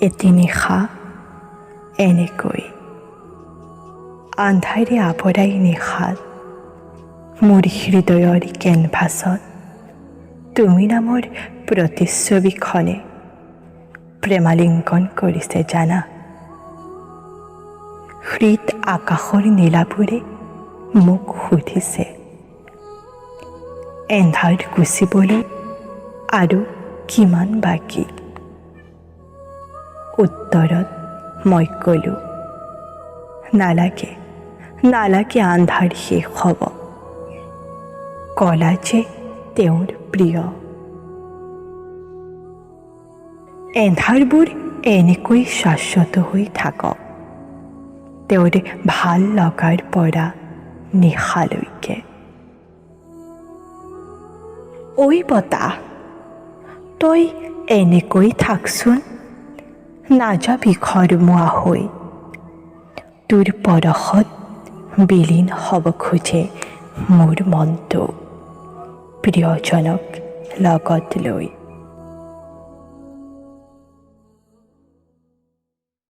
এটি নিশা এনেকৈ আন্ধাৰে আৱৰাই নিশাত মোৰ হৃদয়ৰ কেনভাছত তুমি নামৰ প্ৰতিচ্ছবিখনে প্ৰেমালিংগন কৰিছে জানা। হৃদ আকাশৰ নীলাবোৰে মোক সুধিছে, এন্ধাৰ গুচিবলৈ আৰু কিমান বাকী? উত্তৰত মই ক'লোঁ, নালাগে, নালাগে আন্ধাৰ শেষ হ'ব, কলা যে তেওঁৰ প্ৰিয়। এন্ধাৰবোৰ এনেকৈ শাশ্বত হৈ থাকক তেওঁৰ ভাল লগাৰ পৰা নিশালৈকে। ঐ বতাহ, তই এনেকৈ থাকচোন, নাযাবি ঘৰমুৱা হৈ। তোৰ পৰশত বিলীন হ'ব খোজে মোৰ মনটো প্ৰিয়জনক লগত লৈ।